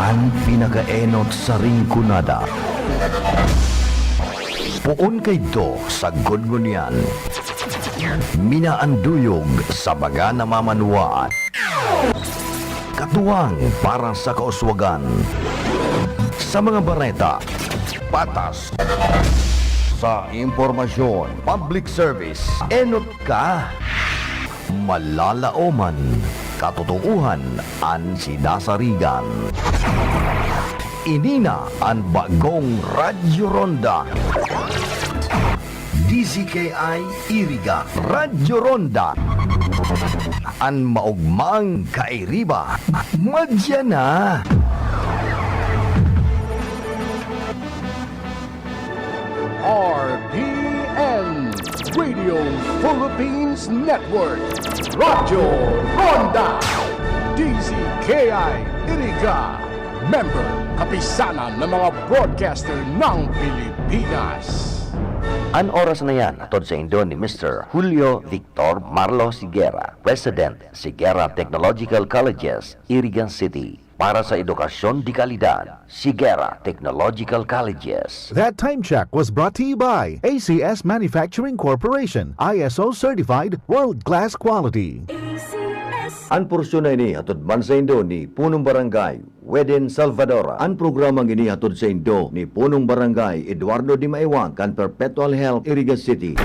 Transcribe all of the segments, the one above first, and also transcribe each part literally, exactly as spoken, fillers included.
An pinakaenot sa Rinconada. Poon kaidto sagkod ngunyan. Minaanduyog sa baga na mamanwaan. Katuwang para sa kauswagan. Sa mga bareta, patas. Sa impormasyon, public service, enot ka. Malalaoman, katotoohan an sinasarigan. Ini na an bagong Radyo Ronda. D Z K I Iriga, Radyo Ronda. An maogmang kairiba, madya na. R P N, Radio Philippines Network, Radyo Ronda, D Z K I Iriga, member, kapisanan ng mga broadcaster ng Pilipinas. An oras na yan, hatod saindo ni Mister Julio Victor Marlo Sigera, President, Sigera Technological Colleges, Iriga City. Para sa edukasyon de kalidad, Sigera Technological Colleges. That time check was brought to you by A C S Manufacturing Corporation, I S O certified, world-class quality. An porsyon na ini hatod man saindo ni Punong Barangay Weden Salvador. An programang ini hatod saindo ni Punong Barangay Eduardo Dimaiwang kan Perpetual Health, Iriga City.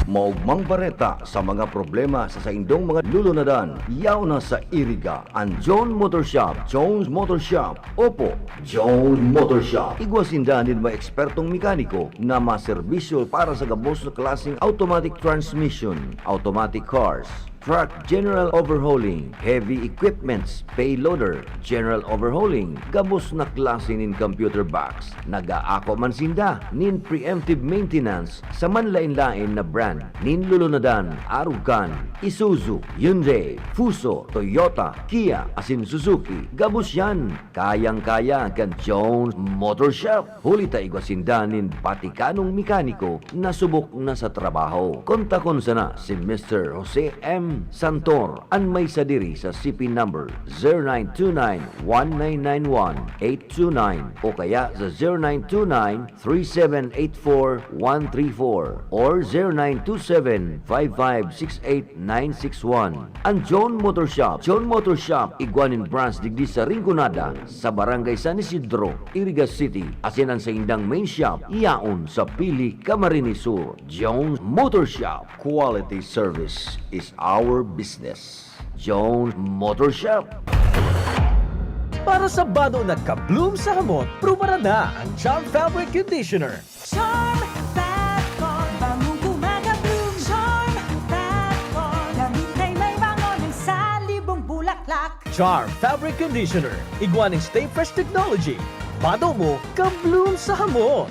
Maogmang bareta sa mga problema sa saindong mga lulunadan, yaon na sa Iriga. An John Motor Shop, Jones Motor Shop, opo, Jones Motor Shop. Igwa sinda nin mga ekspertong mekaniko na maserbisyo para sa gabos na klaseng automatic transmission, automatic cars, truck general overhauling, heavy equipments, payloader, general overhauling, gabos na klase nin computer box. Nag-aako man sinda nin preemptive maintenance sa manlaen-laen na brand nin lulunadan, arog kan Isuzu, Hyundai, Fuso, Toyota, Kia, asin Suzuki. Gabos yan, kayang-kaya kan Jones Motor Shop. Huli ta igwa sinda nin batikanong mekaniko na subok na sa trabaho. Kontakon sana si Mister Jose M Santor, an may sadiri sa C P number zero nine two nine one nine nine one eight two nine o kaya sa zero nine two nine three seven eight four one three four or zero nine two seven five five six eight nine six one. An John Motor Shop. John Motor Shop, igwa nin branch digdi sa Rinconada, sa Barangay San Isidro, Iriga City, asin an saindang main shop yaon sa Pili, Camarines Sur. Jones Motor Shop. Quality service is our business. Jones Motor Shop. Para sa bado na ka-bloom sa hamot, prubaran na ang Charm Fabric Conditioner. Charm Fat Con, bangong gumagabloom. Charm Fat Con, damit ay may bango ng salibong bulaklak. Charm Fabric Conditioner, igwa nin Stay Fresh Technology. Bado mo, ka-bloom sa hamot.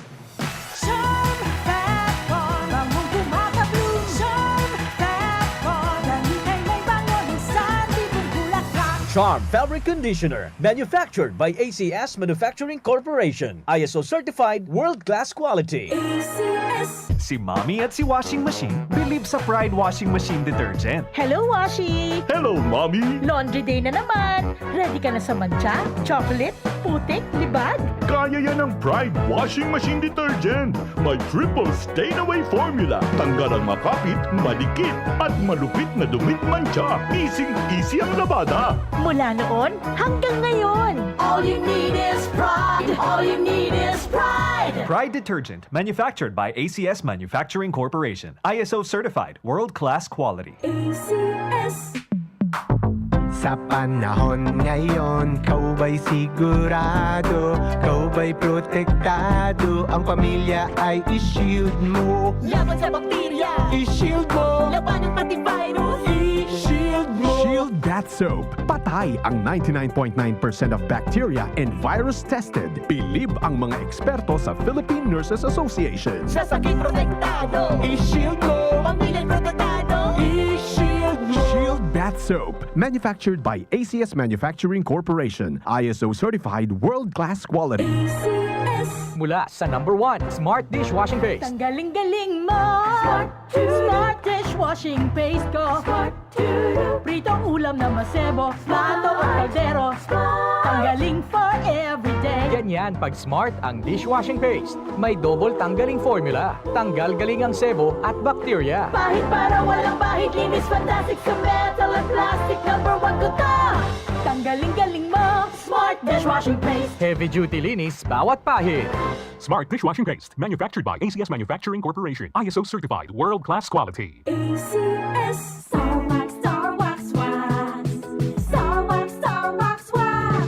Charm Fat Con, bangong gumagabloom. Charm Fat Con, damit ay may bango ng salibong bulaklak. Charm Fabric Conditioner, manufactured by A C S Manufacturing Corporation. I S O certified, world-class quality. A C S. Si Mommy at si Washing Machine believe sa Pride Washing Machine Detergent. Hello, Washi! Hello, Mommy! Laundry day na naman! Ready ka na sa mantsa, chocolate, putik, libag? Kaya yan ng Pride Washing Machine Detergent. May triple stain away formula. Tanggal ang makapit, madikit, at malupit na dumit mantsa. Easy-easy ang labada. Mula noon hanggang ngayon. All you need is Pride. All you need is Pride. Pride Detergent, manufactured by A C S Manufacturing Corporation. I S O certified, world-class quality. A C S. Sa panahon ngayon, ikaw ba'y sigurado? Ikaw ba'y protektado? Ang pamilya ay i-shield mo. Laban sa bakterya. I-shield mo. Labanan pati virus. I-shield mo. Shield Bath Soap. Patay ang ninety-nine point nine percent of bacteria and virus tested. Bilib ang mga eksperto sa Philippine Nurses Association. Sa sakit protektado. I-shield mo. Pamilya protektado. I-shield mo. Shield Bath Soap. Manufactured by A C S Manufacturing Corporation. I S O certified, world-class quality. A C S. Mula sa number one, Smart Dishwashing Paste. Tanggaling-galing mo! Smart, Smart dishwashing paste ko! Smart, Pritong ulam na masebo, plato o kaldero. Tanggaling for everyday. Ganyan pag Smart ang dishwashing paste. May double tanggaling formula. Tanggal galing ang sebo at bacteria. Pahid para walang bahid, linis fantastic sa metal at plastic. Number one ko to! Tanggaling-galing mo! Smart dishwashing paste! Heavy duty linis bawat pahid. Smart dishwashing paste, manufactured by A C S Manufacturing Corporation, I S O certified, world class quality. A C S Star Wax, Star Wax, Wax. Star Wax, Star Wax, Wax.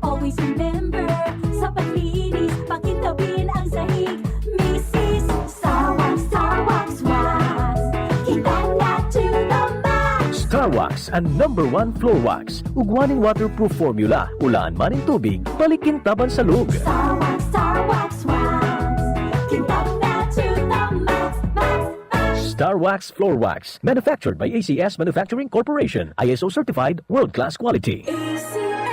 Always remember, sa paglinis, pakintabin ang sahig. Misis, Star Wax, Star Wax, Wax. Kitang na to the max. Star Wax, ang number one floor wax. Ugwa nin waterproof formula, ulaan man nin tubig, balikin taban sa lug. Star Wax, Star Wax, Wax. Kitang na to the max, max, max. Star Wax Floor Wax, manufactured by A C S Manufacturing Corporation, I S O certified, world-class quality. A C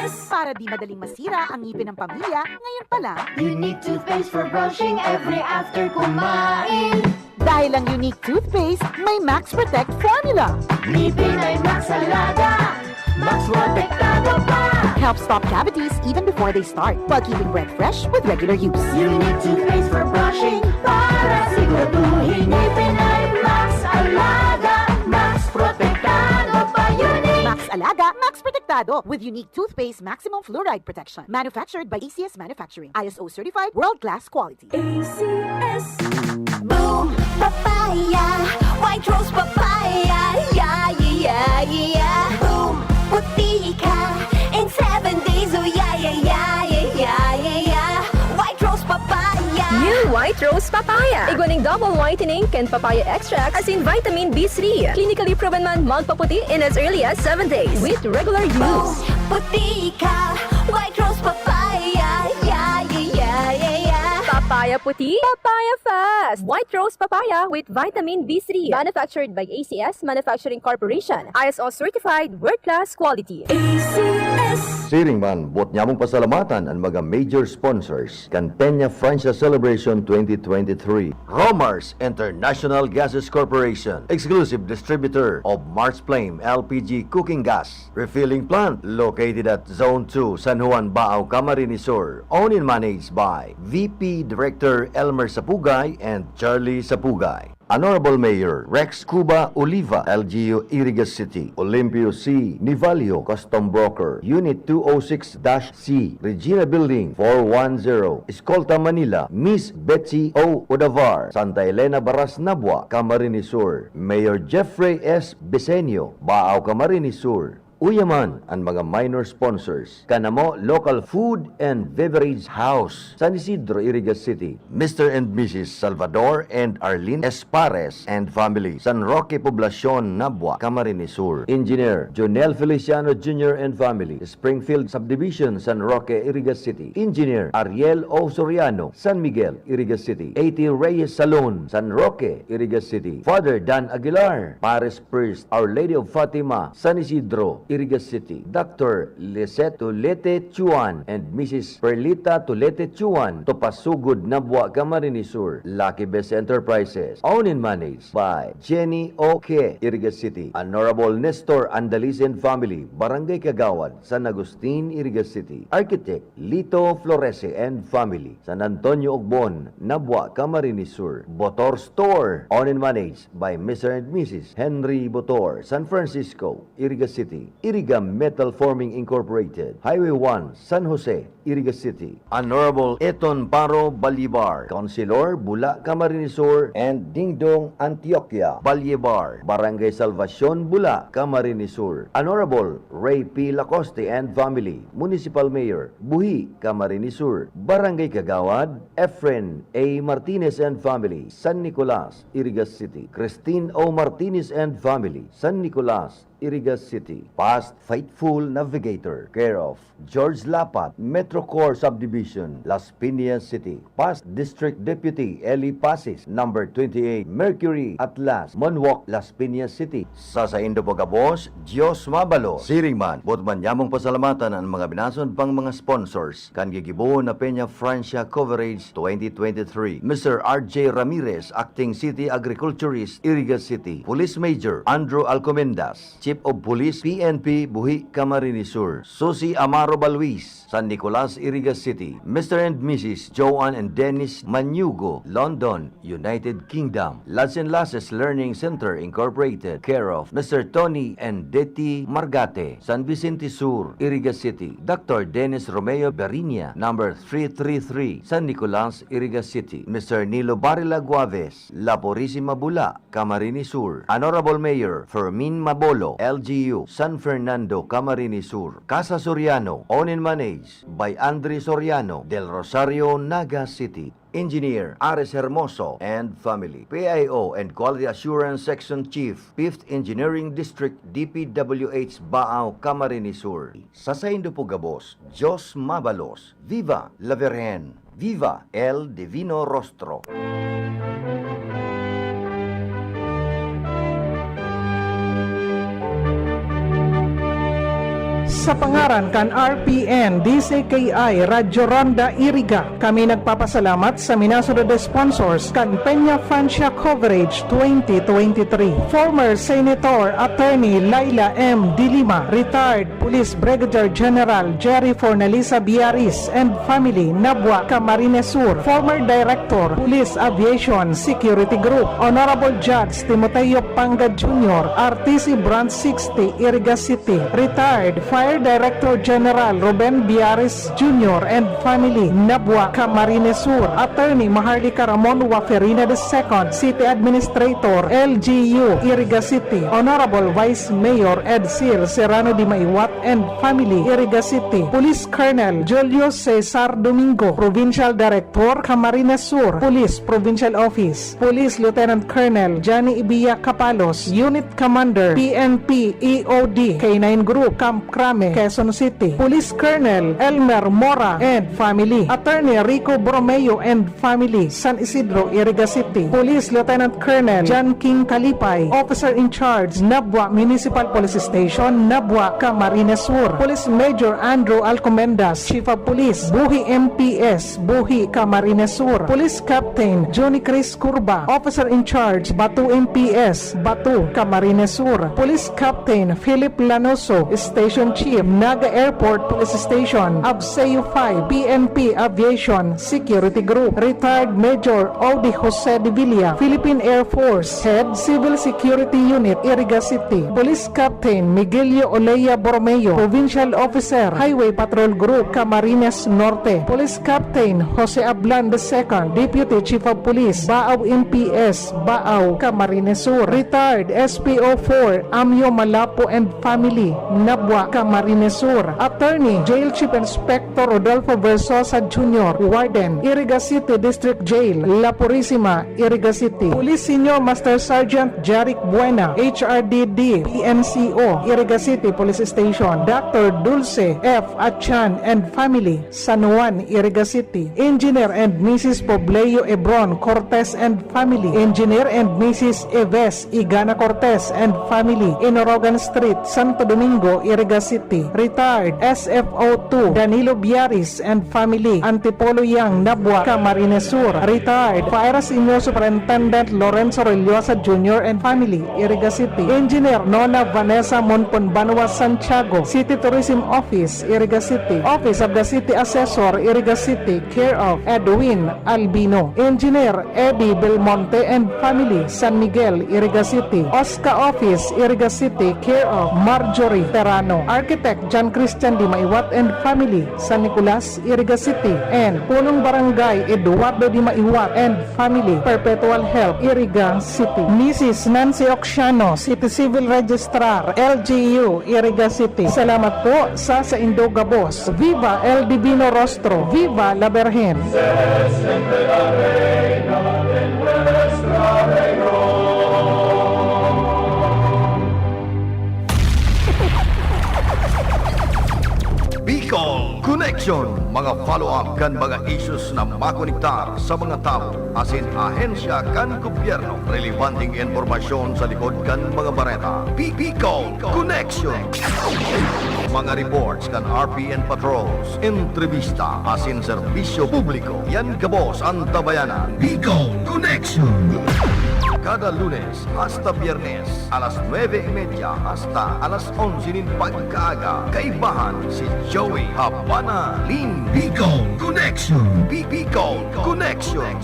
S. Para di madaling masira ang ngipin ng pamilya, ngayon pa lang. Unique toothpaste for brushing every after kumain. Dahil ang Unique Toothpaste may Max Protect Formula. Ngipin ay Max Alaga, Max Protektado pa. Help stop cavities even before they start while keeping breath fresh with regular use. Unique toothpaste for brushing para siguraduhin ngipin ay Max Alaga, Max Protektado pa. Unique. Max Alaga, Max Protektado with Unique Toothpaste Maximum Fluoride Protection. Manufactured by A C S Manufacturing. I S O certified, world-class quality. A C S. Boom! Papaya! White Rose Papaya! Yeah, yeah, yeah, yeah! Boom! Puti ka! In seven days, oh yeah, yeah, yeah, yeah, yeah, yeah, yeah! White Rose Papaya! New White Rose Papaya. Igwa ning double whitening kan papaya extract asin vitamin B three. Clinically proven man magpaputi in as early as seven days with regular use. Puti ka! White Rose Papaya! Yeah, yeah, yeah, yeah, yeah! Papaya puti, papaya fast. White Rose Papaya with vitamin B three. Manufactured by A C S Manufacturing Corporation. I S O certified, world-class quality. A C S. Siring man, boot nyamong pasalamatan an mga major sponsors kan Peña Francia Celebration twenty twenty-three. Romars International Gases Corporation, exclusive distributor of Mars Flame L P G cooking gas refilling plant located at Zone two, San Juan, Baao, Camarines Sur. Owned and managed by V P Director Elmer Sapugay and Charlie Sapugay. Honorable Mayor Rex Cuba Oliva, L G U, Iriga City. Olimpio C. Nivalio, Custom Broker, Unit two oh six dash C, Regina Building, four one zero, Escolta, Manila. Miss Betsy O. Odavar, Santa Elena Baras, Nabua, Camarines Sur. Mayor Jeffrey S. Besenio, Baao, Camarines Sur. Uyaman an mga minor sponsors. Kanamo Local Food and Beverage House, San Isidro, Iriga City. Mister and Missus Salvador and Arlene Espares and family, San Roque Poblacion, Nabua, Camarines Sur. Engineer Jonel Feliciano Junior and family, Springfield Subdivision, San Roque, Iriga City. Engineer Ariel O. Soriano, San Miguel, Iriga City. A T Reyes Salon, San Roque, Iriga City. Father Dan Aguilar, Paris Priest, Our Lady of Fatima, San Isidro, Iriga City. Doctor Lisette Tulete Chuan and Missus Perlita Tulete Chuan, Topasugod, Nabua, Camarines Sur. Lucky Best Enterprises, owned and managed by Jenny Oke, Iriga City. Honorable Nestor Andaliz and family, Barangay Kagawad, San Agustin, Iriga City. Architect Lito Florese and family, San Antonio Ogbon, Nabua, Camarines Sur. Botor Store, owned and managed by Mister and Missus Henry Botor, San Francisco, Iriga City. Iriga Metal Forming Incorporated, Highway one, San Jose, Iriga City. Honorable Eton Paro Balibar, Councilor, Bula, Camarines Sur, and Dingdong Antioquia Balyebar, Barangay Salvacion, Bula, Camarines Sur. Honorable Ray P. Lacoste and family, Municipal Mayor, Buhi, Camarines Sur. Barangay Kagawad, Efren A. Martinez and family, San Nicolas, Iriga City. Christine O. Martinez and family, San Nicolas, Iriga City. Past Faithful Navigator, care of George Lapat, Metro Core Subdivision, Las Piñas City. Past District Deputy Eli Pasis, number twenty-eight, Mercury Atlas, Monwalk, Las Piñas City. Sa saindo po gabos, Diyos mabalos. Siring man, boot man nyamong pasalamatan an mga minasod pang mga sponsors kan gigibohon na Peña Francia Coverage twenty twenty-three, Mister R J Ramirez, Acting City Agriculturist, Iriga City, Police Major Andrew Alcomendas, Chief of Police, P N P, Buhi, Camarines Sur, Susi Amaro Baluis, San Nicolas, Iriga City, Mister and Missus Joan and Dennis Manyugo, London, United Kingdom, Lads and Lasses Learning Center Incorporated, care of Mister Tony and Detty Margate, San Vicente Sur, Iriga City, Doctor Dennis Romeo Berinia, number three three three, San Nicolas, Iriga City, Mister Nilo Barila Guaves, La Purisima Bula, Camarines Sur, Honorable Mayor Fermin Mabolo, L G U, San Fernando, Camarines Sur, Casa Soriano, owned and managed by Andre Soriano, Del Rosario, Naga City. Engineer Ares Hermoso and family, P I O and Quality Assurance Section Chief, Fifth Engineering District, D P W H Baao, Camarines Sur. Sa saindo po gabos, Diyos mabalos. Viva la Virgen! Viva el Divino Rostro! Sa pangaran kan R P N, D C K I, Radyo Ronda Iriga, kami nagpapasalamat sa minasunod na sponsors kan Peña Francia Coverage twenty twenty-three. Former Senator Attorney Laila M. De Lima, retired Police Brigadier General Jerry Fornalisa Biaris and family, Nabua, Camarines Sur. Former Director, Police Aviation Security Group, Honorable Judge Timoteo Panga Junior, R T C Branch sixty, Iriga City. Retired Fire Director General Ruben Biaris Junior and family, Nabua, Camarines Sur. Attorney Maharlika Ramon Waferina the second, City Administrator, L G U, Iriga City. Honorable Vice Mayor Edsel Serrano de Maiwat and family, Iriga City. Police Colonel Julio Cesar Domingo, Provincial Director, Camarines Sur Police Provincial Office. Police Lieutenant Colonel Johnny Ibiya Capalos, Unit Commander, P N P E O D, K nine Group, Camp Crame, Quezon City. Police Colonel Elmer Mora and family. Attorney Rico Bromeo and family, San Isidro, Iriga City. Police Lieutenant Colonel John King Kalipay, Officer in Charge, Nabua Municipal Police Station, Nabua, Camarines Sur. Police Major Andrew Alcomendas, Chief of Police, Buhi M P S, Buhi, Camarines Sur. Police Captain Johnny Chris Curva, Officer in Charge, Batu M P S, Batu, Camarines Sur. Police Captain Philip Lanoso, Station Chief, Naga Airport Police Station, ABSEU five, P N P Aviation Security Group. Retired Major Odi Jose de Villa, Philippine Air Force, Head Civil Security Unit, Iriga City. Police Captain Miguelio Olea Borromeo, Provincial Officer, Highway Patrol Group, Camarines Norte. Police Captain Jose Ablan the second, Deputy Chief of Police, Baao M P S, Baao, Camarines Sur. Retired S P O four, Amio Malapo and family, Nabua, Camarines Sur. Attorney, Jail Chief Inspector Rodolfo Versosa Junior, Warden, Iriga City District Jail, La Purisima, Iriga City. Police Senior Master Sergeant Jaric Buena, H R D D, P N C O, Iriga City Police Station. Doctor Dulce F. Achan and family, San Juan, Iriga City. Engineer and Missus Pobleo Ebron Cortez and family. Engineer and Missus Eves Igana Cortez and family, Inorogan Street, Santo Domingo, Iriga City. Retired S F O two Danilo Biaris and family, Antipolo Yang, Nabua, Camarines Sur. Retired Fire Senior Superintendent Lorenzo Rellosa Junior and family, Iriga City. Engineer Nona Vanessa Monpon Banwa Santiago, City Tourism Office, Iriga City. Office of the City Assessor, Iriga City, care of Edwin Albino. Engineer Eddie Belmonte and family, San Miguel, Iriga City. OSCA Office, Iriga City, care of Marjorie Terrano. Architect John Christian Di Maiwat and family, San Nicolas, Iriga City. And Punong Barangay Eduardo Di Maiwat and family, Perpetual Help, Iriga City. Missus Nancy Oxiano, City Civil Registrar, L G U, Iriga City. Salamat po sa saindo gabos. Viva el Divino Rostro! Viva la Virgen! Siempre la reina de nuestro reino. Bicol Connection, mga follow-up kan mga issues na makonektar sa mga tawo asin ahensya kan gobyerno, relebanteng impormasyon sa likod kan mga bareta. Bi-, Bicol Connection, mga reports kan R P N patrols, entrevista asin serbisyo publiko. Yan gabos an tabayanan. Bicol Connection. Kada Lunes hasta Biyernes, alas nuebe y media hasta alas onse nin pagkaaga, kaibahan si Joey Habana Lin. Bicol Connection. Bi-, Bicol Connection.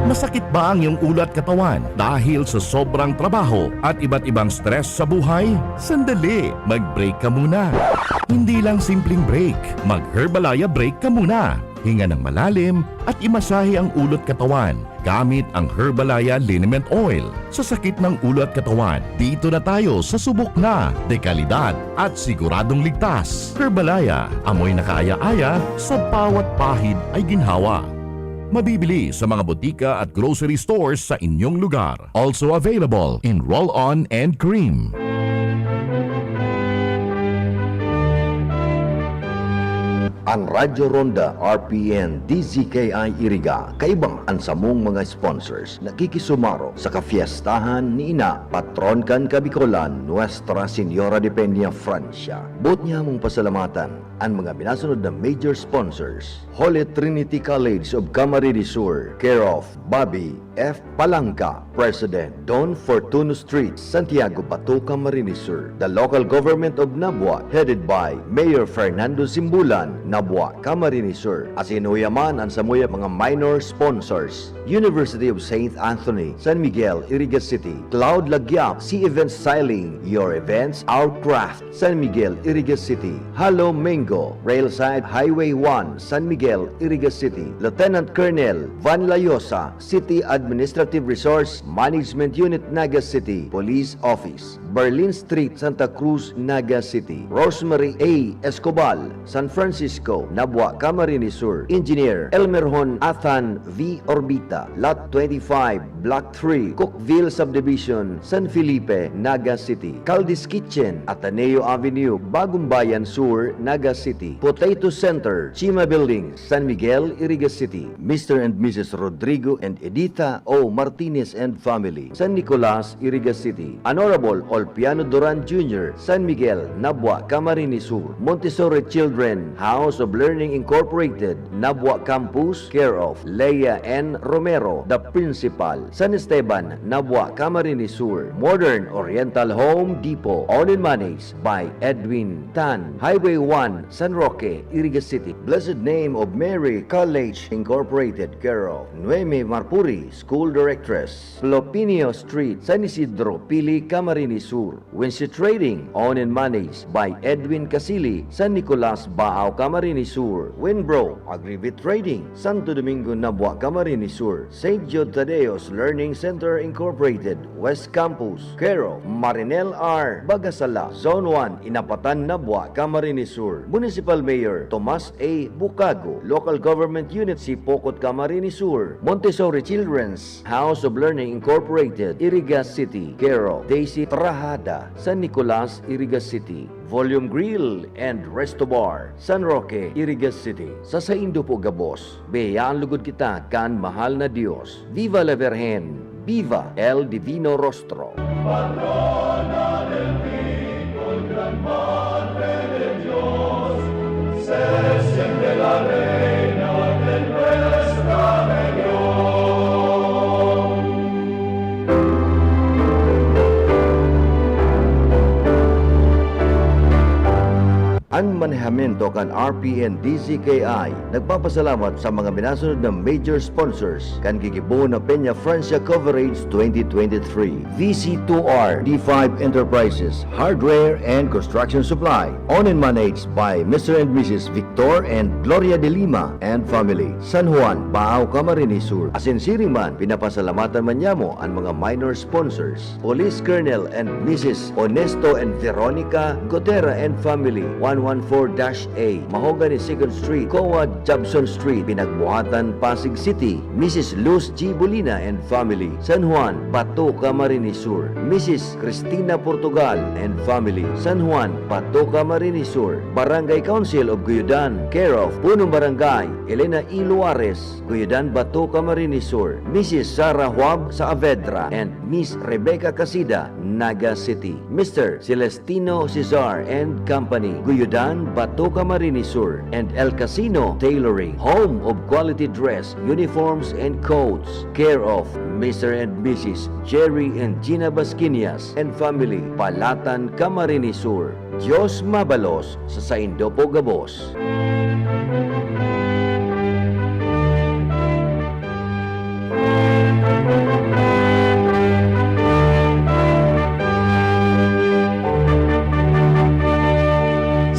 Masakit ba ang iyong ulo at katawan dahil sa sobrang trabaho at iba't ibang stress sa buhay? Sandali, mag-break ka muna. Hindi lang simpleng break, mag-Herbalaya break ka muna. Hinga ng malalim at imasahe ang ulo at katawan gamit ang Herbalaya Liniment Oil. Sa sakit ng ulo at katawan, dito na tayo sa subok na, dekalidad at siguradong ligtas. Herbalaya, amoy na kaaya-aya, sa bawat pahid ay ginhawa. Mabibili sa mga botika at grocery stores sa inyong lugar. Also available in roll-on and cream. An Radyo Ronda, R P N, D Z K I Iriga, kaiba an samong mga sponsors, nakikisumaro sa kafiestahan ni Ina, patron kan Kabikolan, Nuestra Señora de Peña, Francia. Boot nyamong pasalamatan an mga minasunod na major sponsors: Holy Trinity College of Camarines Sur, care of Bobby F. Palangka, President, Don Fortuno Street, Santiago, Bato, Camarines Sur. The local government of Nabua, headed by Mayor Fernando Simbulan, Nabua, Camarines Sur. Asin uya man an samuyang mga minor sponsors: University of Saint Anthony, San Miguel, Iriga City; Cloud Lagyap, Sea Event Styling, your events, our craft, San Miguel, Iriga City; Halo Mango, Railside Highway one, San Miguel, Iriga City; Lieutenant Colonel Van Layosa, City Administrative Resource Management Unit, Naga City Police Office, Berlin Street, Santa Cruz, Naga City; Rosemary A. Escobal, San Francisco, Nabua, Camarines Sur; Engineer Elmerhon Athan V. Orbita, Lot twenty-five, Block three, Cookville Subdivision, San Felipe, Naga City; Caldi's Kitchen, Ateneo Avenue, Bagumbayan Sur, Naga City; Potato Center, Chima Building, San Miguel, Iriga City; Mister and Missus Rodrigo and Edita O. Martinez and family, San Nicolas, Iriga City; Honorable Olpiano Duran Junior, San Miguel, Nabua, Camarines Sur; Montessori Children House of Learning Incorporated, Nabua Campus, care of Lea N. Romero, the principal, San Esteban, Nabua, Camarines Sur; Modern Oriental Home Depot, owned and managed by Edwin Tan, Highway one, San Roque, Iriga City; Blessed Name of Mary College Incorporated, care of Noemi Marpuri, School Directress, Plopinio Street, San Isidro, Pili, Camarines Sur; Winsi Trading, owned and managed by Edwin Casili, San Nicolas, Baao, Camarines Sur; Winbro Agrivet Trading, Santo Domingo, Nabua, Camarines Sur; Saint Jude Tadeo's Learning Center Incorporated, West Campus, care of Marinel R. Bagasala, Zone one, Inapatan, Nabua, Camarines Sur; Municipal Mayor Tomas A. Bucago, Local Government Unit Sipocot, Camarines Sur; Montessori Children's House of Learning Incorporated, Iriga City, care of Daisy Trahada, San Nicolas, Iriga City; Volume Grill and Resto Bar, San Roque, Iriga City. Sa saindo po gabos, biyayaan lugod kita kan mahal na Dios. Viva la Virgen! Viva el Divino Rostro! Patrona del Bicol, Gran Madre de Dios, se siente la reina de nuestra región. An manehamento kan R P N D Z K I nagpapasalamat sa mga minasunod na major sponsors kan gigibohon na Peña Francia Coverage twenty twenty-three: V C two R D five Enterprises, Hardware and Construction Supply, owned and managed by Mister and Missus Victor and Gloria de Lima and family, San Juan, Baao, Camarines Sur. Asin siring man, pinapasalamatan man niamo an mga minor sponsors: Police Colonel and Missus Onesto and Veronica Gotera and family, one one four dash A Mahogany Second Street, COA Jobson Street, Pinagbuhatan, Pasig City; Missus Luz G. Bolina and family, San Juan, Bato, Camarines Sur; Missus Cristina Portugal and family, San Juan, Bato, Camarines Sur; Barangay Council of Guyudan, care of Punong Barangay Elena E. Luares, Guyudan, Bato, Camarines Sur; Missus Sara Huab Saavedra and Miss Rebecca Casida, Naga City; Mister Celestino Cesar and Company, Guyudan, Bato, Camarines Sur; and El Casino Tailoring, home of quality dress, uniforms, and coats, care of Mister and Missus Jerry and Gina Basquinias and family, Palatan, Camarines Sur. Diyos mabalos sa saindo po gabos.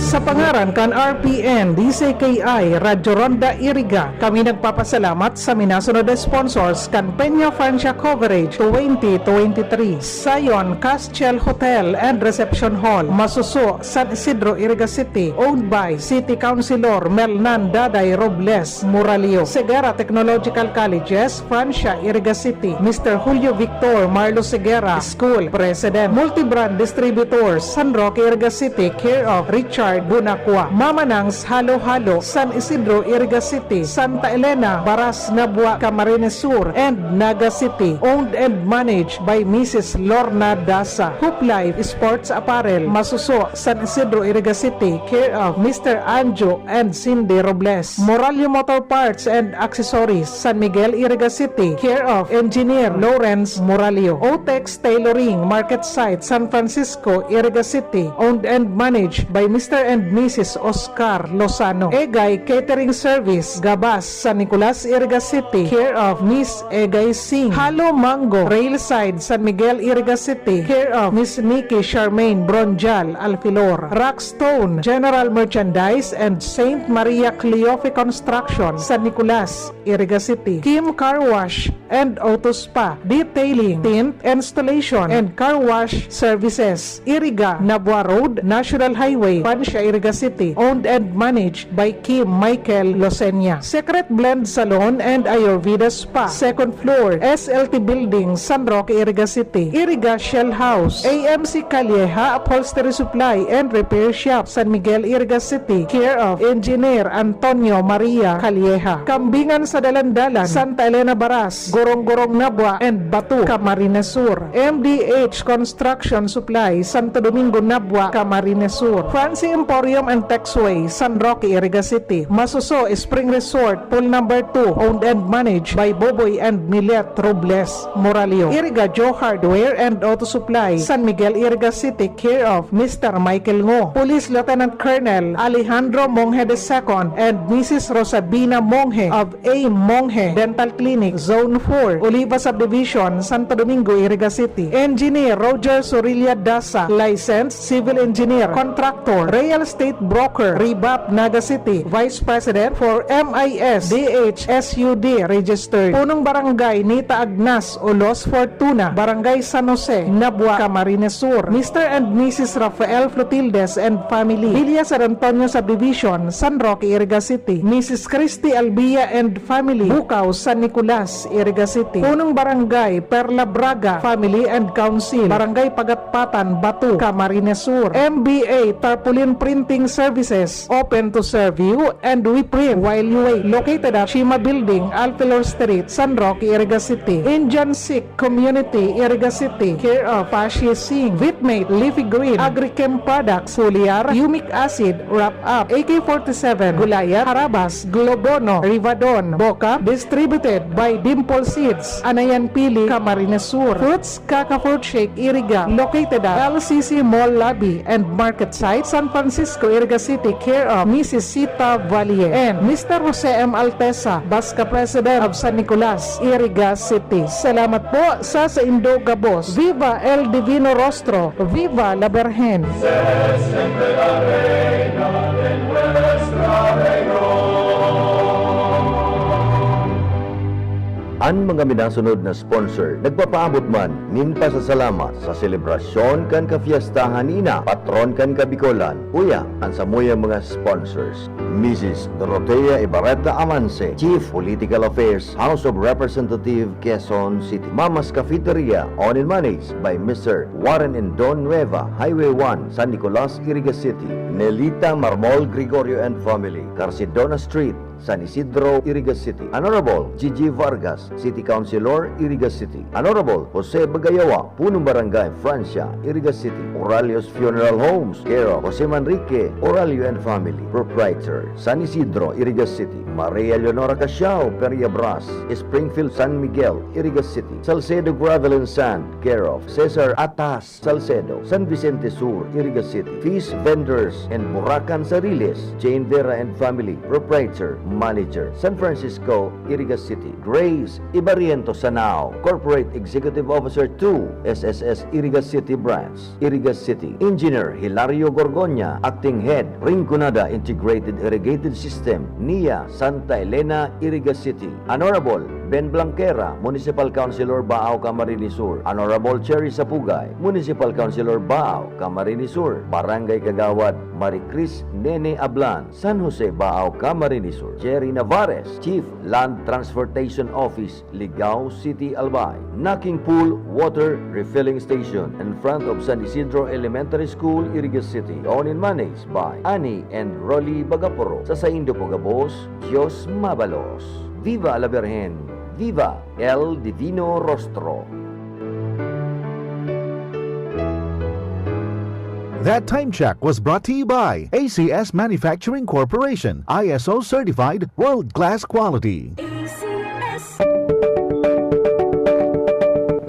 Sa pangaran kan R P N D Z K I Radyo Ronda Iriga, kami nagpapasalamat sa minasunod na sponsors kan Peña Francia Coverage twenty twenty-three: Zion Castel Hotel and Reception Hall, Masuso, San Isidro, Iriga City, owned by City Councilor Melnan Daday Robles Moralio; Segara Technological Colleges, Francia, Iriga City, Mister Julio Victor Marlo Segara, School President; Multibrand Distributors, San Roque, Iriga City, care of Richard Nakwa, Mamanang's Halo-Halo, San Isidro, Iriga City, Santa Elena, Baras, Nabua, Camarines Sur, and Naga City. Owned and managed by Missus Lorna Dasa. Hoop Life Sports Apparel, Masuso, San Isidro, Iriga City, care of Mister Anjo and Cindy Robles. Moralio Motor Parts and Accessories, San Miguel, Iriga City, care of Engineer Lawrence Moralio. Otex Tailoring, Market Site, San Francisco, Iriga City, owned and managed by Mister and Missus Oscar Lozano. Egay Catering Service, Gabas, San Nicolas, Iriga City, care of Miss Egay Singh. Halo Mango, Railside, San Miguel, Iriga City, care of Miss Nikki Charmaine Bronjal Alfilor. Rockstone, General Merchandise, and Saint Maria Cleofe Construction, San Nicolas, Iriga City. Kim Car Wash and Auto Spa, detailing, tint, installation, and car wash services. Iriga, Nabua Road, National Highway, Pancia, Iriga City. Owned and managed by Kim Michael Losenia. Secret Blend Salon and Ayurveda Spa, second floor, S L T Building, San Roque, Iriga City. Iriga Shell House, A M C Calleja Upholstery Supply and Repair Shop, San Miguel, Iriga City, care of Engineer Antonio Maria Calleja. Kambingan sa Dalandalan, Santa Elena Baras, Gorong-Gorong Nabua, and Bato, Camarines Sur. M D H Construction Supply, Santo Domingo Nabua, Camarines Sur. Fancy Emporium and Texway, San Roque, Iriga City. Masuso Spring Resort, Pool Number two, owned and managed by Boboy and Milet Robles Moralio. Iriga Joe Hardware and Auto Supply, San Miguel, Iriga City, care of Mister Michael Ngo. Police Lieutenant Colonel Alejandro Monge the second and Missus Rosabina Monge of A Monge Dental Clinic, Zone four, Oliva Subdivision, Santo Domingo, Iriga City. Engineer Roger Sorilla Dasa, licensed civil engineer, contractor, real estate broker, Rebap, Naga City. Vice President for M I S D H S U D registered. Punong Barangay Nita Agnas, Olos Fortuna, Barangay San Jose, Nabua, Camarines Sur. Mister and Missus Rafael Flotildes and family, Villa San Antonio Subdivision, San Roque, Iriga City. Missus Christy Albia and family, Bukaw, San Nicolas, Iriga City. Punong Barangay Perla Braga family and council, Barangay Pagatpatan, Bato, Camarines Sur. M B A Tarpaulin Printing Services, open to serve you and we print while you wait. Located at Shima Building, Alpilor Street, San Roque, Iriga City. Indian Sikh Community, Iriga City, care of Pashi Singh, Vitmate, Leafy Green, Agrichem Products, Foliar, Humic Acid, Wrap Up, A K forty-seven, Gulayat, Harabas, Globono, Rivadon, Boca, distributed by Dimple Seeds, Anayan Pili, Camarines Sur. Fruits Kaka Fruit Shake, Iriga, located at L C C Mall Lobby and Market Site, San Francisco, Iriga City, care of Missus Sita Valle and Mister Jose M Altesa, Basca President of San Nicolas, Iriga City. Salamat po sa saindo gabos. Viva El Divino Rostro! Viva la Virgen! An mga minasunod na sponsor nagpapaabot man nin pasasalamat sa selebrasyon kan kafiestahan ni Ina, patron kan Kabikolan. Uya, an samuyang mga sponsors: Missus Dorotea Ibarreta Avance, Chief Political Affairs, House of Representative, Quezon City. Mama's Cafeteria, owned and managed by Mister Warren and Don Nueva, Highway one, San Nicolas, Iriga City. Nelita Marmol Gregorio and family, Carcidona Street, San Isidro, Iriga City. Honorable Gigi Vargas, City Councilor, Iriga City. Honorable Jose Bagayawa, Punong Barangay, Francia, Iriga City. Oralio's Funeral Homes, care of Jose Manrique Oralio and family, Proprietor, San Isidro, Iriga City. Maria Leonora Casiao, Peria Bras, Springfield, San Miguel, Iriga City. Salcedo Gravel and Sand, care of Cesar Atas Salcedo, San Vicente Sur, Iriga City. Fish Vendors and Burakan Sariles, Jane Vera and family, Proprietor, Manager, San Francisco, Iriga City. Grace Ibariento Sanao, Corporate Executive Officer two, S S S Iriga City Branch, Iriga City. Engineer Hilario Gorgonya, Acting Head, Rinconada Integrated Irrigated System, N I A, Santa Elena, Iriga City. Honorable Ben Blanquera, Municipal Councilor, Baao, Camarines Sur. Honorable Cherry Sapugay, Municipal Councilor, Baao, Camarines Sur. Barangay Kagawad Maricris Nene Ablan, San Jose, Baao, Camarines Sur. Jerry Navarez, Chief, Land Transportation Office, Ligao City, Albay. Knocking Pool Water Refilling Station in front of San Isidro Elementary School, Iriga City. Owned and managed by Annie and Rolly Bagaporo. Sa saindo po gabos, Diyos mabalos. Viva la Virgen! Viva el Divino Rostro! That time check was brought to you by A C S Manufacturing Corporation, I S O certified, world-class quality. A C S.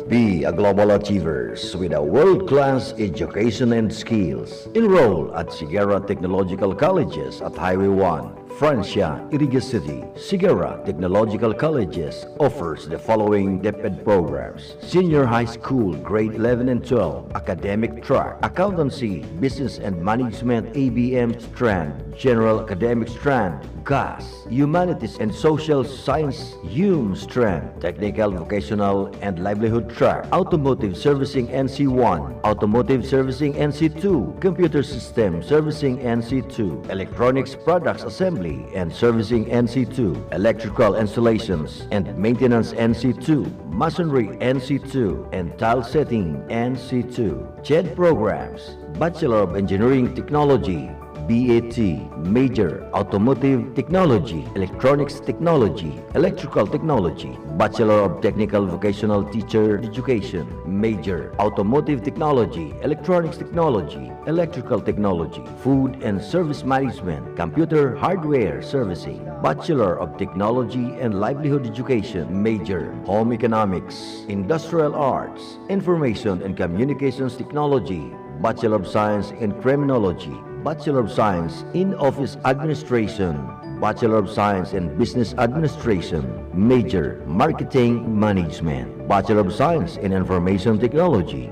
Be a global achievers with a world-class education and skills. Enroll at Sigara Technological Colleges at Highway one, Francia, Iriga City. Sigara Technological Colleges offers the following DepEd programs: Senior High School, Grade eleven and twelve, Academic Track, Accountancy, Business and Management, A B M strand, General Academic strand, GAS, Humanities and Social Science, HUM strand, Technical, Vocational and Livelihood Track, Automotive Servicing, N C one, Automotive Servicing, N C two, Computer System Servicing, N C two, Electronics Products Assembly and Servicing, N C two, Electrical Installations and Maintenance, N C two, Masonry, N C two, and Tile Setting, N C two. CHED programs: Bachelor of Engineering Technology, B A T, major, Automotive Technology, Electronics Technology, Electrical Technology, Bachelor of Technical Vocational Teacher Education, major, Automotive Technology, Electronics Technology, Electrical Technology, Food and Service Management, Computer Hardware Servicing, Bachelor of Technology and Livelihood Education, major, Home Economics, Industrial Arts, Information and Communications Technology, Bachelor of Science in Criminology, Bachelor of Science in Office Administration, Bachelor of Science in Business Administration, major, Marketing Management, Bachelor of Science in Information Technology.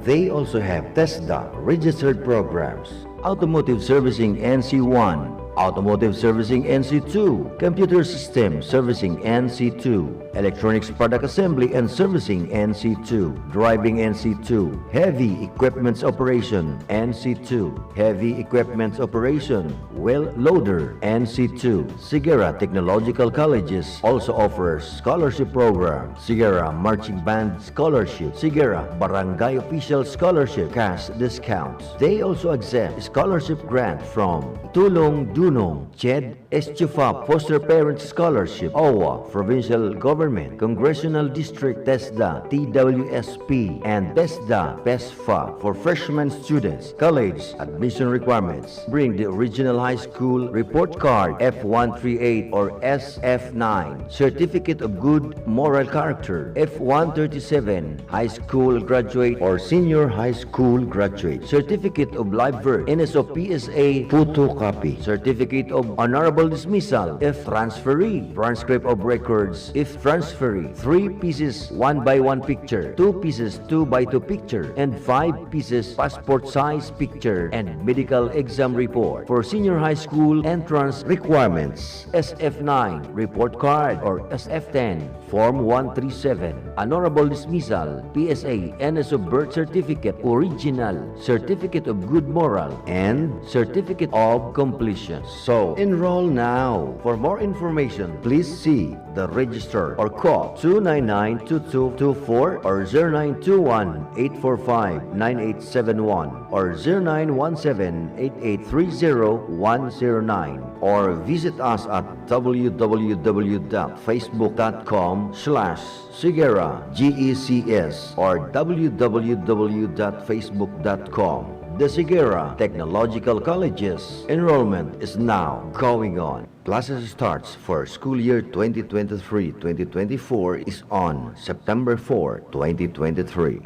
They also have TESDA registered programs: Automotive Servicing, N C one, Automotive Servicing, N C two, Computer System Servicing, N C two, Electronics Product Assembly and Servicing, N C two, Driving, N C two, Heavy Equipments Operation, N C two, Heavy Equipments Operation, Wheel Loader, N C two. Sigara Technological Colleges also offers scholarship program: Sigara Marching Band Scholarship, Sigara Barangay Official Scholarship, cash discounts. They also accept scholarship grant from Tulong Dunong, CHED, ESTUFA Foster Parent Scholarship, OWWA, Provincial Government, Congressional District, TESDA, T W S P, and TESDA, PESFA. For freshman students, college admission requirements: bring the original high school report card, F one three eight or S F nine, certificate of good moral character, F one thirty-seven, high school graduate or senior high school graduate, certificate of live birth, N S O P S A photocopy, certificate of honorable dismissal if transferee, transcript of records if transferee, three pieces one by one picture, two pieces two by two picture, and five pieces passport size picture, and medical exam report. For senior high school entrance requirements, S F nine report card or S F ten, Form one three seven, honorable dismissal, P S A, N S O birth certificate, original, certificate of good moral, and certificate of completion. So, enroll now. For more information, please see the registrar or call two nine nine two two two four or zero nine two one eight four five nine eight seven one or zero nine one seven eight eight three zero one zero nine, or visit us at w w w dot facebook dot com slash sigera G E C S or w w w dot facebook dot com. The Sigera Technological Colleges. Enrollment is now going on. Classes starts for school year twenty twenty-three twenty twenty-four is on September four, twenty twenty-three.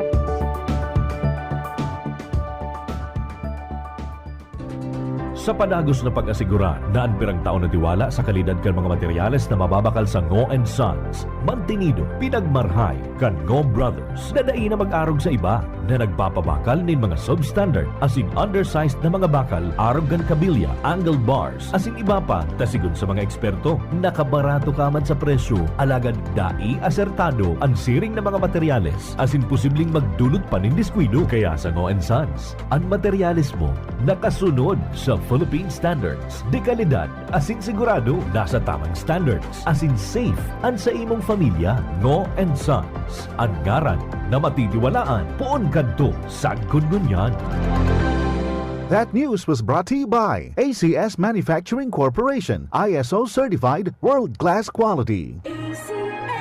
Sa padagos na pag-asigurar na an pirang taon na tiwala sa kalidad kan mga materyales na mababakal sa Ngo and Sons, mantinido, pinagmarhay kan Ngo Brothers na dai na mag-arog sa iba na nagpapabakal nin mga substandard asin undersized na mga bakal arog kan kabilya, angle bars, asin iba pa, ta sigon sa mga eksperto, nakabarato ka man sa presyo, alagad dai asertado an siring na mga materyales asin posibleng magdulot pa nin diskuido. Kaya sa Ngo and Sons, an materyales mo nakasunod sa Philippine standards, de kalidad asin sigurado nasa tamang standards, asin safe an sa imong pamilya. Ngo and Sons, an ngaran na matitiwalaan poon kadto sagkod ngunyan. That news was brought to you by A C S Manufacturing Corporation, I S O certified, world-class quality. A C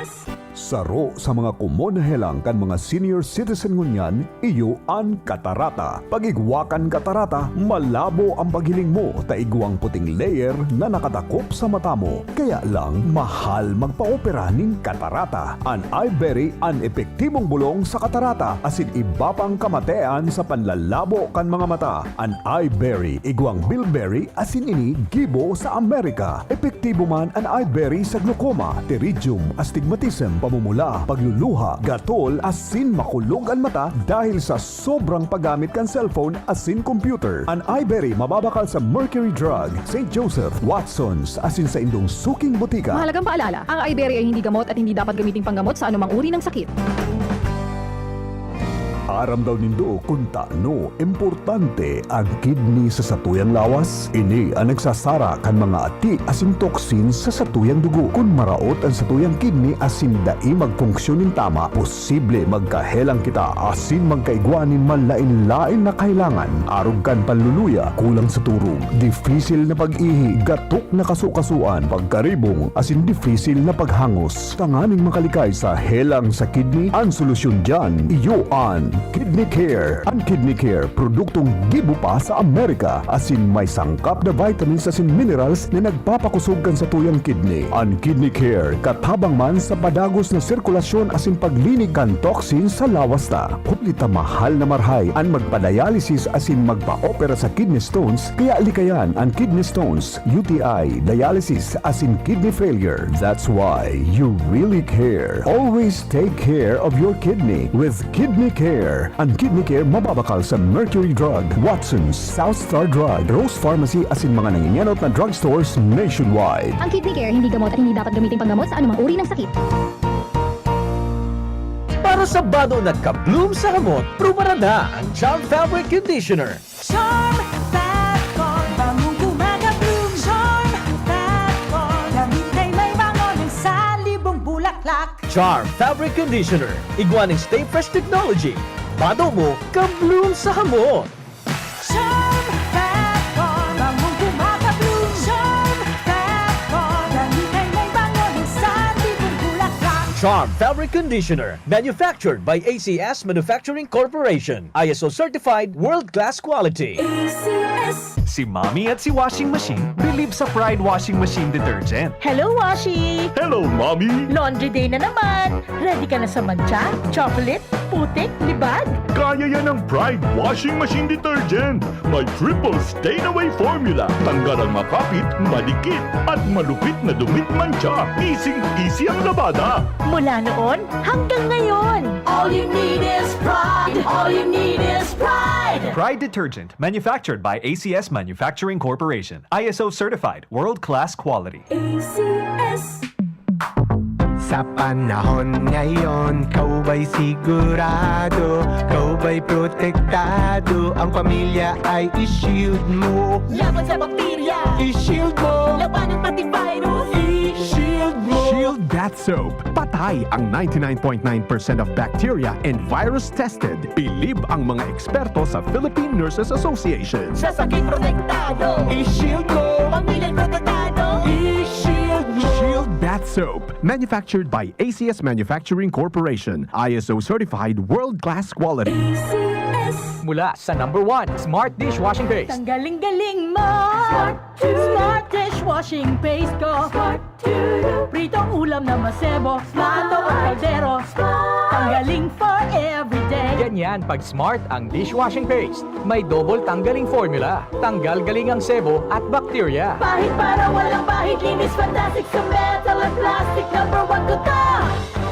S. Saro sa mga komon na helang kan mga senior citizen ngunyan, iyo an katarata. Pag-igwa kan katarata, malabo ang paghiling mo ta igwang puting layer na nakadakop sa mata mo. Kaya lang, mahal magpaopera nin katarata. An Iberry an epektibong bolong sa katarata asin iba pang kamatean sa panlalabo kan mga mata. An Iberry, igwang bilberry asin ini gibo sa Amerika. Epektibo man an Iberry sa glaucoma, pterygium, astigmatism, pamumula, pagluluha, gatol, asin makulog an mata dahil sa sobrang paggamit kan cellphone asin computer. An Iberry mababakal sa Mercury Drug, Saint Joseph, Watson's, asin sa indong suking botika. Mahalagang paalala, ang Iberry ay hindi gamot at hindi dapat gamiting panggamot sa anumang uri ng sakit. Aram daw nindo kun tano importante an kidney sa satuyang lawas? Ini an nagsasara kan mga ati asin toxins sa satuyang dugo. Kun maraot an satuyang kidney asin dai magfunksyon nin tama, posible magkahelang kita asin magkaigwa nin malain-lain na kahelangan, arog kan panluluya, kulang sa turog, difisil na pag-ihi, gatok na kasukasuan, pagkaribong, asin difisil na paghangos. Tanganing makalikay sa helang sa kidney, an solusyon diyan, iyo an Kidney Care. An Kidney Care, produktong gibo pa sa Amerika, asin may sangkap na vitamins asin minerals na nagpapakosog kan satuyang kidney. An Kidney Care, katabang man sa padagos na sirkulasyon asin paglinig kan toxin sa lawas ta. Huli ta mahal na marhay an magpa-dialysis asin magpa-opera sa kidney stones, kaya likayan an kidney stones, U T I, dialysis, asin kidney failure. That's why you really care. Always take care of your kidney with Kidney Care. An Kidney Care mababakal sa Mercury Drug, Watson's, South Star Drug, Rose Pharmacy asin mga nangingenot na drugstores nationwide. Ang Kidney Care hindi gamot at hindi dapat gamitin panggamot sa anumang uri ng sakit. Para sa bado na ka-bloom sa hamot, prubaran na ang Charm Fabric Conditioner. Charm Fabcon, bangong kumaka-bloom. Charm Fabcon, damit ay may bango ng salibong bulaklak. Charm Fabric Conditioner, igwa ning Stay Fresh Technology. Bado mo, ka-bloom sa hamot. Charm Fabcon, bangong kumaka-bloom. Charm Fabcon, damit ay may bango ng salibong bulaklak. Charm Fabric Conditioner, manufactured by A C S Manufacturing Corporation. I S O certified, world-class quality. A C S. Si Mommy at si Washing Machine bilib sa Pride Washing Machine Detergent. Hello, Washi! Hello, Mommy! Laundry day na naman! Ready ka na sa mantsa, chocolate, putik, libag? Kaya yan ng Pride Washing Machine Detergent. May triple stain away formula. Tanggal ang makapit, madikit, at malupit na dumit mantsa. Easy-easy ang labada. Mula noon hanggang ngayon! All you need is pride. All you need is pride. Pride Detergent, manufactured by A C S Manufacturing Corporation. I S O certified, world-class quality. A C S. Sa panahon ngayon, kaw ba'y sigurado? Kaw ba'y protektado? Ang pamilya ay i-shield mo. Laban sa bakterya. I-shield mo. Labanan pati virus. I-shield mo. Shield Bath Soap. Patay ang ninety-nine point nine percent of bacteria and virus tested. Bilib ang mga eksperto sa Philippine Nurses Association. Sa sakit protektado. I-shield mo. Pamilya'y protektado. I-shield mo. Shield Bath Soap. Manufactured by A C S Manufacturing Corporation. I S O certified world-class quality. A C S. Mula sa number one, Smart Dishwashing Paste. Tanggaling galing mo! Smart Dishwashing Paste ko! Smart Pritong ulam na masebo, plato o kaldero. Tanggaling for everyday. Yan pag Smart ang dishwashing paste. May double tanggaling formula. Tanggal galing ang sebo at bakterya. Pahid para walang bahid, linis fantastic sa metal at plastic. Number one ko to!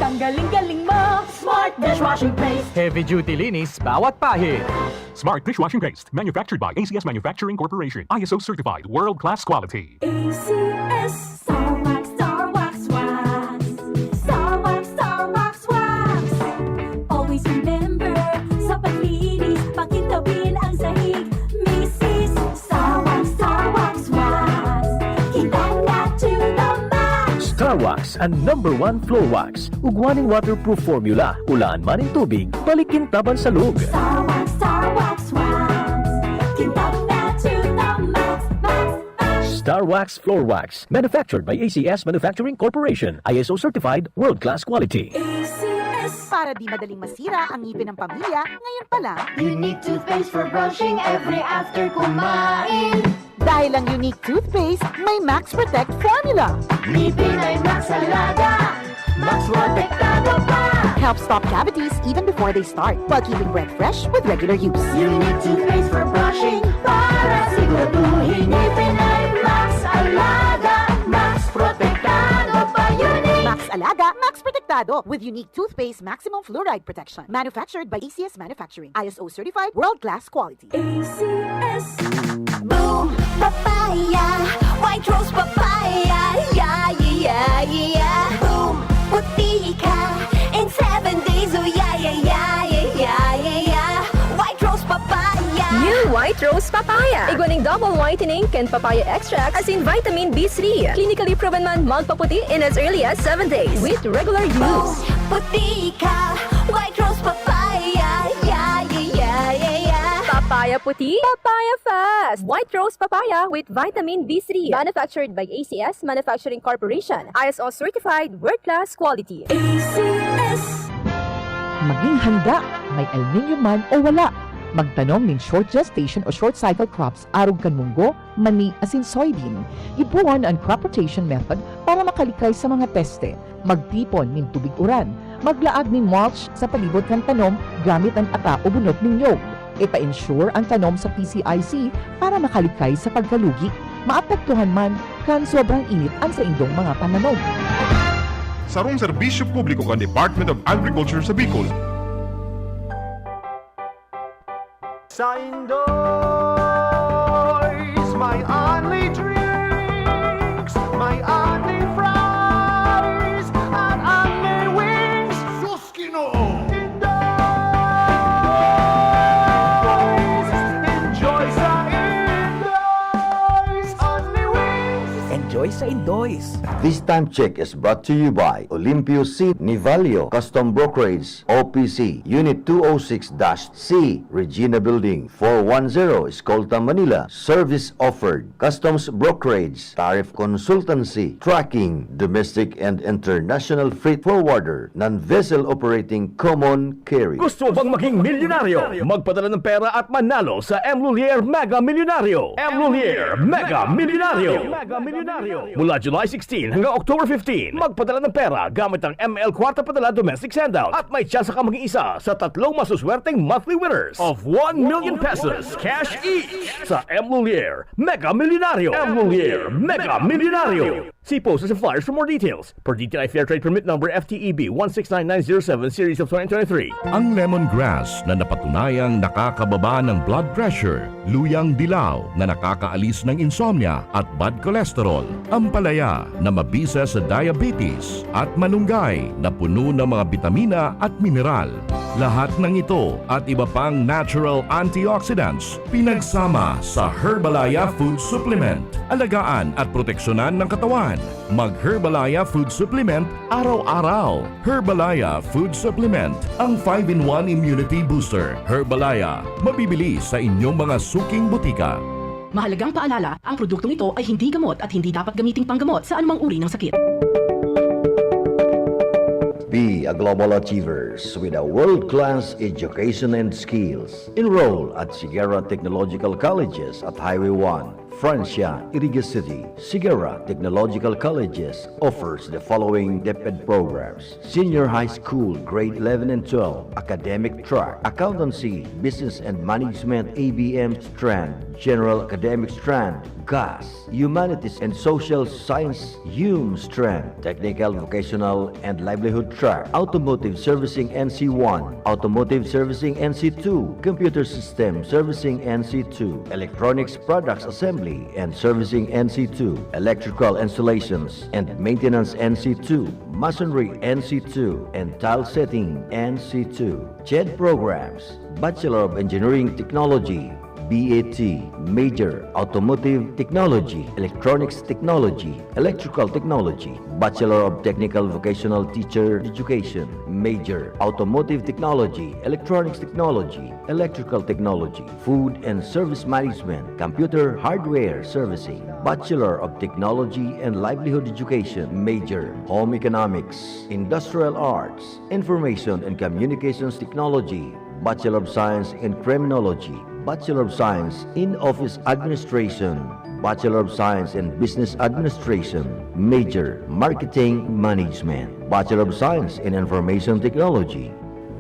Tanggaling galing mo, Smart Dishwashing Paste. Heavy duty linis bawat pahid. Smart Dishwashing Paste. Manufactured by A C S Manufacturing Corporation. I S O certified. World class quality. A C S Star Wax, Star Wax, Wax. Star Wax, Star Wax, Wax. Always remember, sa paglinis, pakintabin ang sahig. Misis, Star Wax, Star Wax, Wax. Kintab na to the max. Star Wax, ang number one floor wax. Ugwa nin waterproof formula. Ulaan man nin tubig, balik kintaban sa lug. Star Wax, Star Wax, Wax. Kintab na to the max, max, max. Star Wax Floor Wax, manufactured by A C S Manufacturing Corporation, I S O certified, world-class quality. A C S. Para di madaling masira ang ngipin ng pamilya, ngayon pa lang. Unique toothpaste for brushing every after kumain. Dahil ang Unique Toothpaste may Max Protect Formula. Ngipin ay Max Alaga, Max Protektado pa. Helps stop cavities even before they start, while keeping breath fresh with regular use. Unique toothpaste for brushing para siguraduhin ngipin ay Max Alaga, Max Protektado pa. Unique. Max Alaga, Max Protektado with Unique Toothpaste Maximum Fluoride Protection. Manufactured by A C S Manufacturing. I S O certified, world-class quality. A C S. Boom! Papaya! White Rose Papaya! Yeah, yeah, yeah, yeah! Boom! Puti ka in seven days! Oh, yeah, yeah, yeah, yeah, yeah, yeah, yeah! White Rose Papaya! New White Rose Papaya. Igwa ning double whitening kan papaya extract asin vitamin B three. Clinically proven man magpaputi in as early as seven days with regular use. Puti ka! White Rose Papaya! Yeah, yeah, yeah, yeah, yeah! Papaya puti, papaya fast. White Rose Papaya with vitamin B three. Manufactured by A C S Manufacturing Corporation. I S O certified, world-class quality. A C S. Maging handa, may El Niño man o wala. Magtanom nin short gestation o short cycle crops arog kan munggo, mani asin soybean. Gibohon an crop rotation method para makalikay sa mga peste. Magtipon nin tubig uran. Maglaag nin mulch sa palibot kan tanom gamit an ata o bunot nin nyog. Ipa-insure an tanom sa P C I C para makalikay sa pagkalugi. Maapektuhan man kan sobrang init an saindong mga pananom. Sarong serbisyo publiko kan Department of Agriculture sa Bicol. Sa Indoys, may only drinks, may only fries, at only wings. Sus, Ginoo! Indoys! Enjoy sa Indoys! Only wings! Enjoy sa Indoys! This time check is brought to you by Olimpio C. Nivalio, Custom Brokerage, O P C, Unit two oh six dash C, Regina Building, four one zero, Escolta, Manila. Service offered, customs brokerage, tariff consultancy, trucking, domestic and international freight forwarder, non-vessel operating common carrier. Gusto mo bang maging milyonaryo? Magpadala ng pera at manalo sa M. Lulier Mega Milyonaryo. M. Lulier Mega Milyonaryo. Mula July sixteen hanggang October fifteen, magpadala ng pera gamit ang M L Kwarta Padala Domestic Sendout at may tsansa ka maging isa sa tatlong masuswerteng monthly winners of one million pesos cash each sa M. Lulier Mega Milyonaryo. M. Lulier Mega Milyonaryo. See posters and flyers for more details. Per D T I Fair Trade Permit Number F T E B one six nine nine zero seven, Series of twenty twenty-three. Ang lemongrass na napatunayang nakakababa ng blood pressure, luyang dilaw na nakakaalis ng insomnia at bad cholesterol, ampalaya na mabisa sa diabetes, at malunggay na puno ng mga bitamina at mineral. Lahat ng ito at iba pang natural antioxidants pinagsama sa Herbalaya Food Supplement. Alagaan at proteksyonan ng katawan. Mag Herbalaya Food Supplement araw-araw. Herbalaya Food Supplement, ang five-in-one Immunity Booster. Herbalaya, mabibili sa inyong mga suking butika. Mahalagang paalala, ang produktong ito ay hindi gamot at hindi dapat gamiting panggamot sa anumang uri ng sakit. Be a global achievers with a world-class education and skills. Enroll at Sierra Technological Colleges at Highway one, Francia, Iriga City. Sigara Technological Colleges offers the following DepEd programs: Senior High School, Grade eleven and twelve, Academic Track, Accountancy, Business and Management, A B M strand, General Academic strand, GAS, Humanities and Social Science, HUM strand, Technical, Vocational and Livelihood Track, Automotive Servicing N C one, Automotive Servicing N C two, Computer System Servicing N C two, Electronics Products Assembly and Servicing N C two, Electrical Installations and Maintenance N C two, Masonry N C two, and Tile Setting N C two. CHED programs: Bachelor of Engineering Technology, B A T, major, Automotive Technology, Electronics Technology, Electrical Technology, Bachelor of Technical Vocational Teacher Education, major, Automotive Technology, Electronics Technology, Electrical Technology, Food and Service Management, Computer Hardware Servicing, Bachelor of Technology and Livelihood Education, major, Home Economics, Industrial Arts, Information and Communications Technology, Bachelor of Science in Criminology, Bachelor of Science in Office Administration, Bachelor of Science in Business Administration, major, Marketing Management, Bachelor of Science in Information Technology.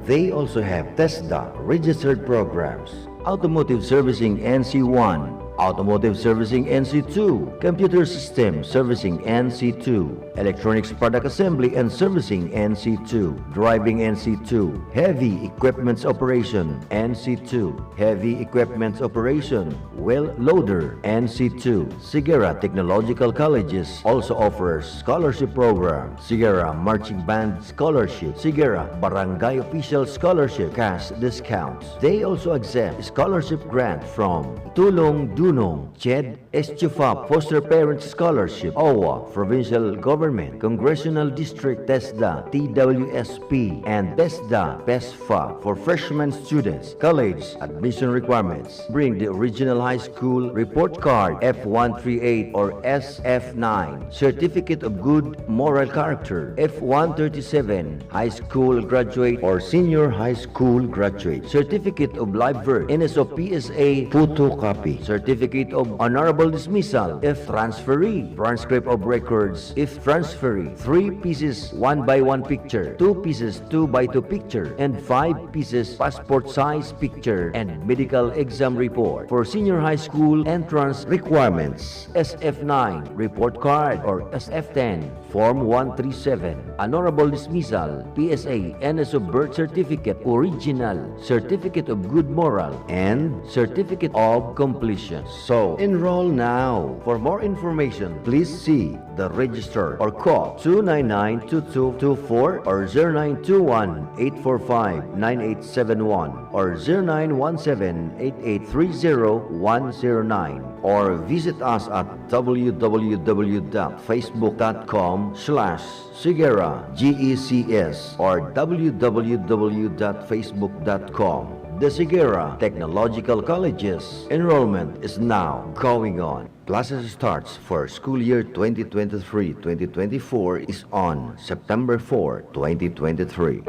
They also have TESDA registered programs: Automotive Servicing N C one, Automotive Servicing N C two, Computer System Servicing N C two, Electronics Product Assembly and Servicing N C two, Driving N C two, Heavy Equipments Operation N C two, Heavy Equipments Operation, Wheel Loader N C two. Sigara Technological Colleges also offers scholarship program: Sigara Marching Band Scholarship, Sigara Barangay Official Scholarship, cash discounts. They also accept scholarship grant from Tulong Dunong, CHED, ESTUFA Foster Parent Scholarship, OWWA, Provincial Government, Congressional District, TESDA, T W S P, and TESDA, PESFA for freshman students. College admission requirements: bring the original high school report card, F one three eight or S F nine, Certificate of Good Moral Character, F one thirty-seven, high school graduate or senior high school graduate, Certificate of Live Birth, N S O P S A photocopy, Certificate of Honorable Dismissal if transferee, transcript of records if transferee, three pieces one by one picture, two pieces two by two picture, and five pieces passport size picture, and medical exam report. For senior high school entrance requirements, S F nine report card or S F ten, Form one three seven, Honorable Dismissal, P S A, N S O birth certificate, original, Certificate of Good Moral, and Certificate of Completion. So, enroll now. For more information, please see the register or call two nine nine two two two four or zero nine two one eight four five nine eight seven one or zero nine one seven eight eight three zero one zero nine, or visit us at w w w dot facebook dot com slash Sigera G E C S or w w w dot facebook dot com. The Sigera Technological Colleges, enrollment is now going on. Classes starts for school year twenty twenty-three twenty twenty-four is on September four, twenty twenty-three.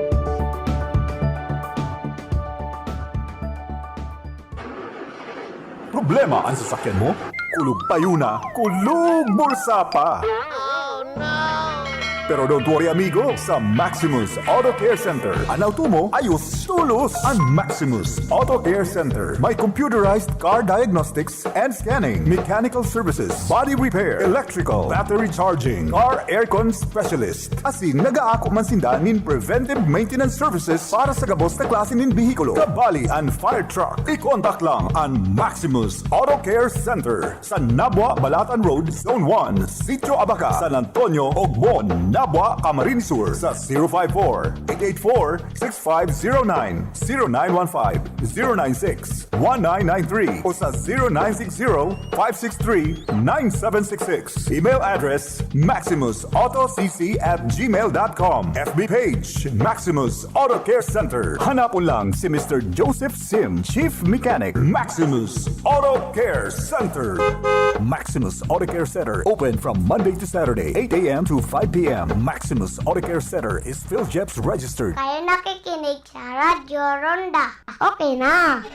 Problema an sasakyan mo? Kulog payo na, kulog bulsa pa! Pero don't worry, amigo, sa Maximus Auto Care Center, an auto mo ayos tolos. An Maximus Auto Care Center may computerized car diagnostics and scanning, mechanical services, body repair, electrical, battery charging, car aircon specialist. Asin nagaako man sinda nin preventive maintenance services para sa gabos na klase nin behikulo, kabali an fire truck. I-contact lang an Maximus Auto Care Center sa Nabua, Balatan Road, Zone one, Sitio Abaca, San Antonio, Ogbon, Nabua, Camarines Sur sa zero five four, eight eight four, six five zero nine, zero nine one five, zero nine six, one nine nine three o sa zero nine six zero, five six three, nine seven six six. Email address, maximus auto c c at gmail dot com. F B page, Maximus Auto Care Center. Hanapon lang si Mister Joseph Sim, Chief Mechanic, Maximus Auto Care Center. Maximus Auto Care Center, open from Monday to Saturday, eight a m to five p m. Maximus Auto Care Center is PhilGEPS registered. Kayo nakikinig sa Radyo Ronda. Okay na.